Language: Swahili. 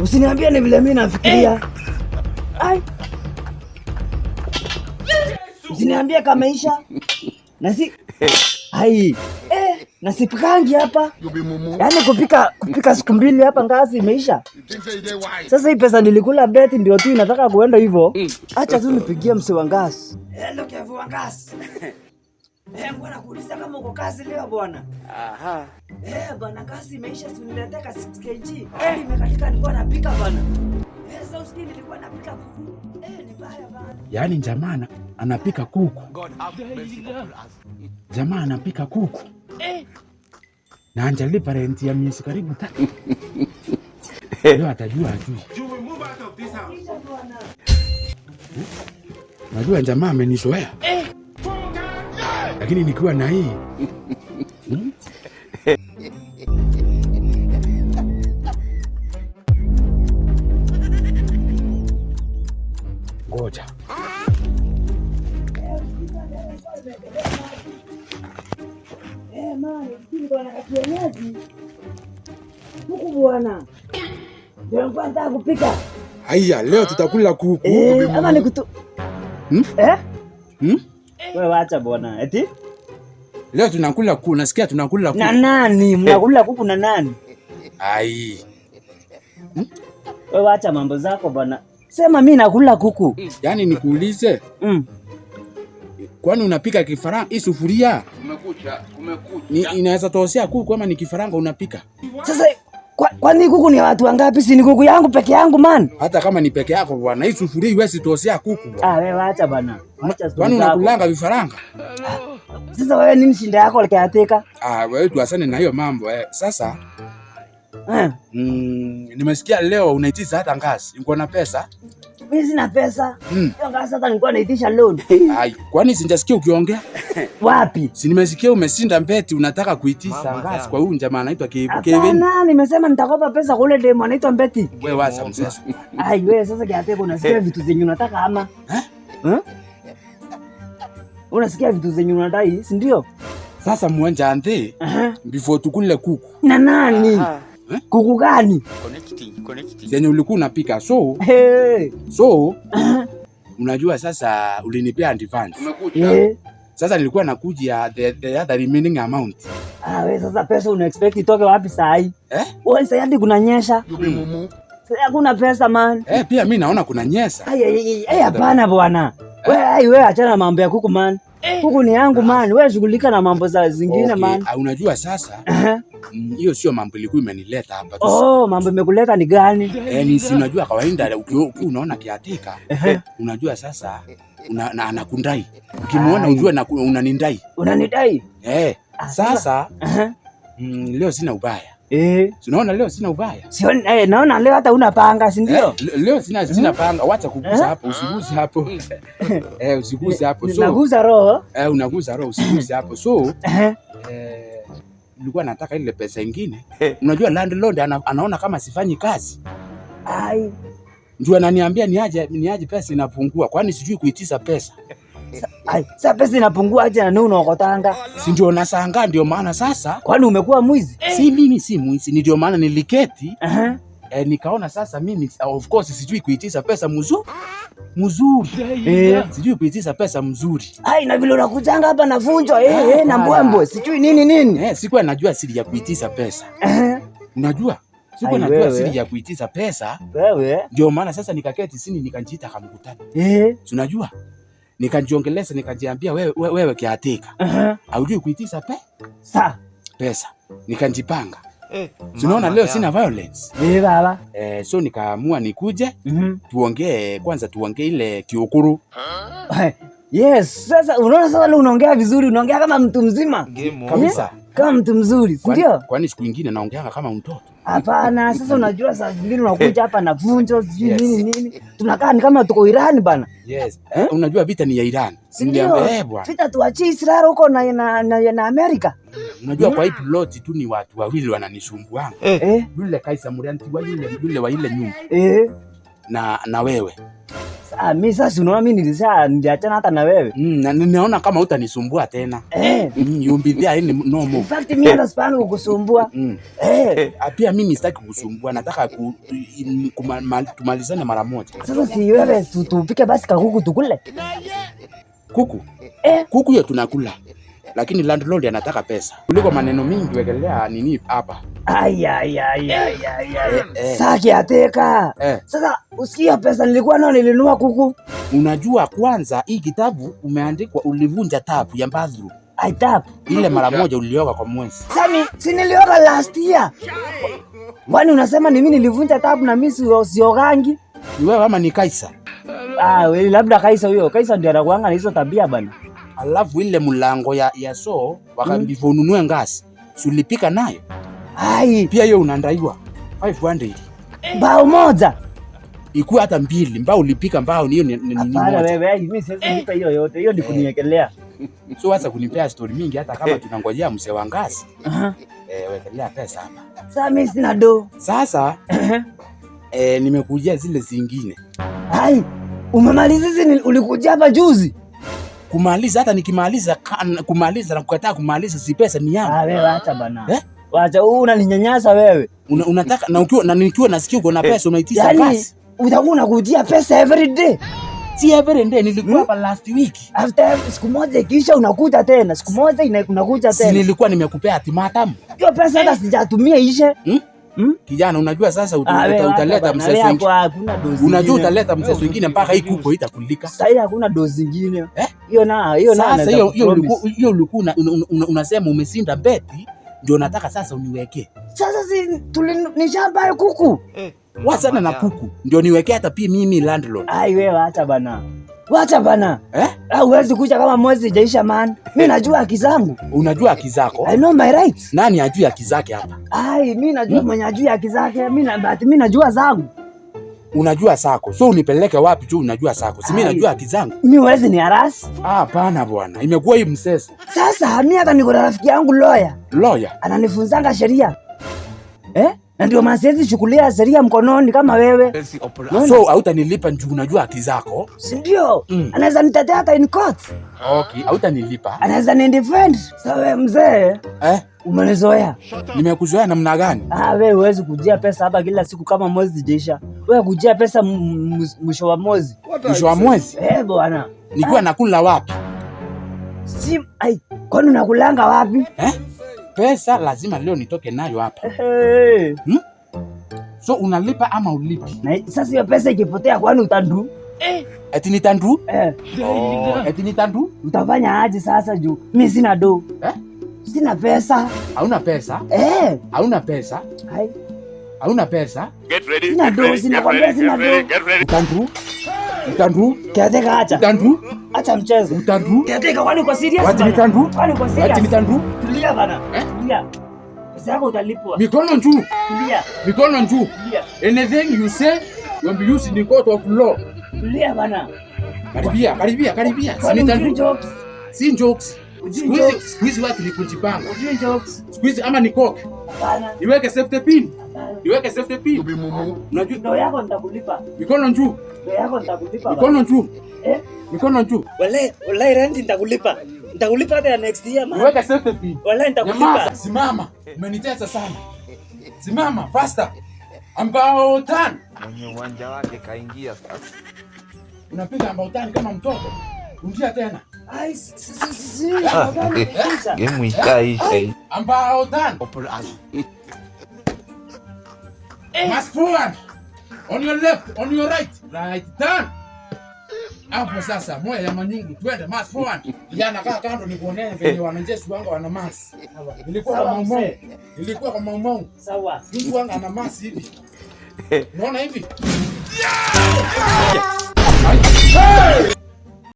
Usiniambie ni vile mimi nafikiria. Ai. Usiniambie kameisha. Na si ai. Na sipikangi hapa. Yaani kupika siku mbili hapa ngazi imeisha. Sasa hii pesa nilikula beti ndio tu inataka kuenda hivyo. Acha tu nipigie mse wa ngazi. Hello Kevu wa ngazi. Bwana kuuliza kama uko kazi leo bwana. Aha. Bwana kazi imeisha, si uniletea ka 6 kg. Imekatika nilikuwa napika bwana. Sasa usikii nilikuwa napika kuku. Ni mbaya bwana. Yaani jamaa anapika kuku. Jamaa anapika kuku. Na hajalipa rent ya miezi karibu 3. Leo atajua ajui. Najua jamaa amenizoea. Lakini nikiwa na hii. Ngoja. Man, usikii niko na kienyeji. Kuku bwana. Ndio nilikuwa nataka kupika. Haya, leo tutakula kuku. Ama nikutu. Hmm? Eh? Hmm? Wewe wacha bwana. Eti? Leo tunakula kuku, nasikia tunakula kuku. Na nani? Mnakula kuku na nani? Ai. Wewe wacha mambo zako bwana. Sema mimi nakula kuku. Yaani nikuulize? Kwani unapika kifaranga hii sufuria? Kumekucha, kumekucha. Ni inaweza toshea kuku ama ni kifaranga unapika? Sasa kwani kuku ni watu wangapi? Si ni kuku yangu peke yangu man. Hata kama ni peke yako bwana, hii sufuria iwezi toshea kuku bwana. Wewe wacha bwana. Wacha story Kwani zako. unakulanga vifaranga? Sasa wewe nini shinda yako ukiateka? Wewe tuasane na hiyo mambo. Sasa nimesikia leo unaitisha hata ngazi. Uko na pesa? Mimi sina pesa. Hiyo ngazi hata nilikuwa naitisha loan. Ai, kwani sijasikia ukiongea? Wapi? Si nimesikia umeshinda mbeti unataka kuitisha ngazi kwa huyu jamaa anaitwa Kevin. Hapana, nimesema nitakopa pesa kule demo anaitwa Mbeti. Wewe wacha msasa. Ai, wewe sasa kiateka unasikia vitu zenye unataka ama? Eh? Unasikia vitu zenye unadai, si ndio? Sasa muenja ante before tukule kuku. Na nani? Eh? Kuku gani? Connecting, connecting. Zenye ulikuwa unapika. Hey. Unajua sasa ulinipea advance. Kumekucha. Sasa nilikuwa nakuja the other remaining amount. Wewe sasa pesa una expect itoke wapi saa hii? Eh? Wewe sasa hadi kunanyesha. Sasa hakuna pesa man. Pia mimi naona kunanyesha. Ai, ai, ai, ai, hapana bwana. Wewe, ai, wewe achana na mambo ya kuku man. Kuku ni yangu man. Wewe shughulika na mambo za zingine man. Unajua sasa, hiyo sio mambo ilikuwa imenileta hapa tu. Oh, mambo imekuleta ni gani? Ni si unajua kawaida ukiwa unaona kiatika, unajua sasa na anakundai. Ukimuona ujue unanindai. Unanidai? Sasa, leo sina ubaya. Si unaona leo sina ubaya? Sio, naona leo hata huna panga, si ndio? Leo sina panga, wacha kugusa hapo, usiguse hapo. Usiguse hapo. Nagusa roho. Unagusa roho, usiguse hapo. Nilikuwa nataka ile pesa nyingine. Unajua landlord anaona kama sifanyi kazi. Ai. Ndio ananiambia niaje pesa inapungua, kwani sijui kuitisha pesa. Ai, sasa pesa inapungua aje na nini unaokotanga? Si ndio nashangaa, ndio maana sasa. Kwani umekuwa mwizi? Si mimi si mwizi, ni ndio maana niliketi. Nikaona sasa mimi of course sijui kuitisha pesa mzuri. Sijui kuitisha pesa mzuri. Ai, na vile unakujanga hapa na vunjo, na mbwembwe, sijui nini nini. Sikuwa najua siri ya kuitisha pesa. Unajua? Sikuwa Ai, najua wewe. siri ya kuitisha pesa. Wewe. Ndio maana sasa nikaketi chini nikajiita kama mkutano. Si unajua? Nikajiongeleza nikajiambia wewe kiatika. Haujui kuitisha pesa. Nikajipanga. Si unaona leo sina violence. Baba. So nikaamua nikuje, tuongee kwanza, tuongee ile kiukuru. Yes, sasa unaona sasa leo unaongea vizuri, unaongea kama mtu mzima. Game over. Kabisa. Kama mtu mzuri, si ndio? Kwani siku nyingine naongeanga kama mtoto? Hapana, sasa unajua saa zingine unakuja hapa na vunjo, sijui nini nini. Tunakaa ni kama tuko Iran bana. Yes. Unajua vita ni ya Iran. Si ndio? Niliambia, bwana. Vita tuachie Israel huko na Amerika. Unajua kwa hii plot tu ni watu wawili wananisumbua. Yule Kaisa Murianti wa yule wa ile nyumba. Na wewe. Ah, mimi sasa unaona mimi niliachana hata na wewe. Na ninaona kama hutanisumbua tena. You be there any no In more. fact mimi hata sipangi kukusumbua. Pia mimi sitaki kukusumbua, nataka tumalizane mara moja. Sasa si wewe tupike basi kakuku tukule. Kuku? Kuku hiyo tunakula. Lakini landlord anataka pesa. Kuliko maneno mingi, wekelea nini hapa. Ai ai ai ai ai ai. Eh. Sasa caretaker. Sasa usikia pesa nilikuwa nayo nilinunua kuku. Unajua kwanza hii kitabu umeandikwa ulivunja tap ya bathroom. I tap. Ile mara moja ulioga kwa mwezi. Sasa si nilioga last year. Kwani unasema ni mimi nilivunja tap na mimi siogangi? Ni wewe ama ni Kaisa? Ah, wewe labda Kaisa huyo. Kaisa ndio anakuanga na hizo tabia bana. Alafu ile mlango ya so wakaambia ununue ngazi. Si ulipika nayo? Ai, Pia hiyo unandaiwa 500. Bao moja. Ikuwa hata mbili, mbao ulipika mbao ni hiyo ni Hapana moja. wewe, mimi siwezi lipa hiyo yote. Hiyo ni kuniekelea. So wacha kunipea story mingi hata kama tunangojea mzee wa ngazi. Wekelea pesa hapa. Sasa mimi sina do. Sasa nimekujia zile zingine. Ai, umemaliza hizi ulikuja hapa juzi? Kumaliza hata nikimaliza kumaliza na kukataa kumaliza si pesa ni yangu. Ah, wewe acha bana. Eh? Wacha, wewe unaninyanyasa wewe. Unataka na ukiwa na nikiwa nasikia uko na pesa unaitisha Yaani kazi. utakuwa unakujia pesa every day. Si every day, nilikuwa hapa last week. After siku moja ikiisha unakuja tena, siku moja unakuja Si tena. nilikuwa nimekupea ultimatum. Hiyo pesa hata sijatumia ishe. Hmm? Kijana, unajua sasa Ah, wewe wacha utaleta bana, mseso wewe mwingine. hakuna dozi. Unajua ingine. utaleta mseso mwingine mpaka hii kuku itakulika. Sasa hii hakuna dozi zingine. Eh? Hiyo na Sasa naweza hiyo kupromise. ulikuwa unasema umeshinda beti, ndio nataka sasa uniwekee. Sasa si nishabuy kuku. Wachana na kuku, ndio niwekee hata pia mimi landlord. Ai wewe acha bana. Wacha bana. Eh? Ah, huwezi kuja kama mwezi haijaisha man. Mimi najua haki zangu. Unajua haki zako? I know my rights. Nani ajui haki zake hapa? Ai, mimi najua mwenye ajui haki zake. Mimi na but mimi najua zangu. Unajua sako. So unipeleke wapi tu unajua sako? Si mimi Ai. najua haki zangu. Mimi huwezi ni harass. Ah, hapana bwana. Imekuwa hii mseso. Sasa mimi hata niko na rafiki yangu lawyer. Lawyer. Ananifunzanga sheria. Eh? Na ndio maana siwezi chukulia sheria mkononi kama wewe. So hautanilipa juu unajua haki zako. Si ndio? Anaweza nitetea hata in court. Okay, hautanilipa. Anaweza ni defend. Sasa wewe mzee, Eh? umenizoea. Nimekuzoea namna gani? Ah, wewe huwezi kujia pesa hapa kila siku kama mwezi haijaisha. Wewe kujia pesa mwisho wa mwezi. Mwisho wa mwezi? Eh, bwana. Nikiwa nakula wapi? Si ai, kwani unakulanga wapi? Eh? Pesa lazima leo nitoke nayo hapa. Hey. So unalipa ama ulipi? Na sasa hiyo pesa ikipotea kwani utandu? Eti ni tandu? Eh, Oh, eti ni tandu? utafanya aje sasa juu mimi sina do. Eh? Sina pesa. Hauna pesa? Eh, Hauna pesa? ai, Hauna pesa? Get ready. sina Get do, ready. sina Get kwambia ready. sina Get ready. do. Get ready. Utandu? Utandu? Caretaker acha. Utandu? Acha mchezo. Utandu? Caretaker kwani uko serious? Wati bana? mitandu? Kwani uko Wati serious? mitandu? Tulia bana. Eh? Tulia. Pesa yako utalipwa. Mikono juu. Tulia. Mikono juu. Tulia. Anything you say will be used in the court of law. Tulia bana. Karibia, karibia, karibia. Si Kwani hujui mitandu? jokes? Si jokes. Hujui Siku hizi jokes? siku hizi watu ni kujipanga. Hujui jokes? Siku hizi ama ni cock. Hapana. Niweke safety pin. Hapana. Niweke safety pin. Unajua Ndio yako nitakulipa. mikono juu. Ndio yako nitakulipa. bana. Mikono juu. Eh? Mikono juu. Wallahi, wallahi rent nitakulipa. Nitakulipa hata ya next year man. Niweke safety pin. Wallahi nitakulipa. Nyamaza, simama. Umenitesa sana. Simama faster. Ambao turn. Mwenye uwanja wake kaingia sasa. Unapiga ambao turn kama mtoto. Rudia tena. Ai, si si si si. Kisha. Game ishaisha hii. Ambao turn. March forward. On your left, on your right. Right turn. Hapo sasa moya ya manyungu twende march forward. Kijana kaa kando nikuonee venye wanajeshi wangu wana march. Nilikuwa kwa Sawa, maumau. mzee. Nilikuwa kwa maumau. Sawa. Mtu wangu ana march hivi. Unaona hivi?